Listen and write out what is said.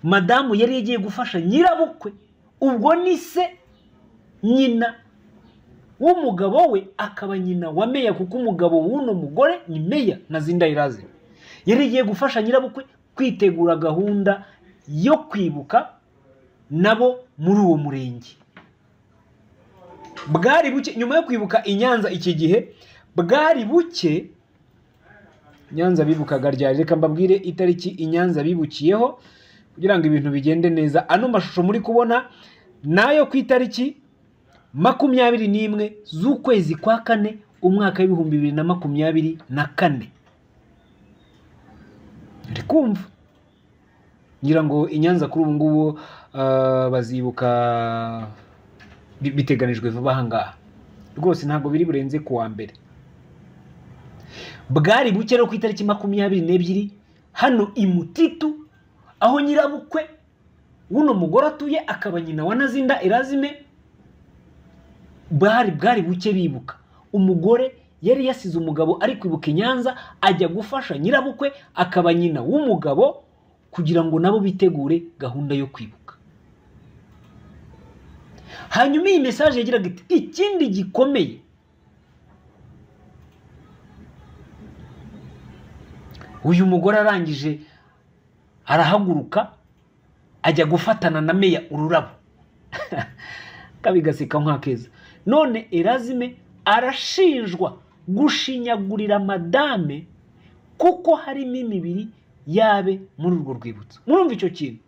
Madamu yari yagiye gufasha nyirabukwe, ubwo ni se nyina w'umugabo we, akaba nyina wa meya, kuko umugabo w'uno mugore ni meya Ntazinda Erasme. Yari yagiye gufasha nyirabukwe kwitegura gahunda yo kwibuka nabo muri uwo murenge. Bwari buke nyuma yo kwibuka i Nyanza iki gihe, bwari buke. Nyanza bibukaga ryari? Reka mbabwire itariki i Nyanza bibukiyeho kugira ngo ibintu bigende neza. Ano mashusho muri kubona nayo ku itariki 21 z'ukwezi kwa kane umwaka w'2024. Uri kumva? Ngira ngo i Nyanza kuri ubu ngubu bazibuka biteganijwe vuba aha ngaha rwose, ntabwo biri burenze ku wa mbere. Bwari buke rero ku itariki 22 hano i Mutitu, aho nyirabukwe w'uno mugore atuye, akaba nyina wa Ntazinda Erasme. Bwari buke bibuka. Umugore yari yasize umugabo ari kwibuka i Nyanza, ajya gufasha nyirabukwe akaba nyina w'umugabo kugira ngo nabo bitegure gahunda yo kwibuka. Hanyuma iyi message yagiraga iti ikindi gikomeye, uyu mugore arangije arahaguruka ajya gufatana na meya ururabo kabigaseka nk'akeza. None Erasme arashinjwa gushinyagurira madame kuko harimo imibiri yabe muri urwo rwibutso. Murumva icyo kintu?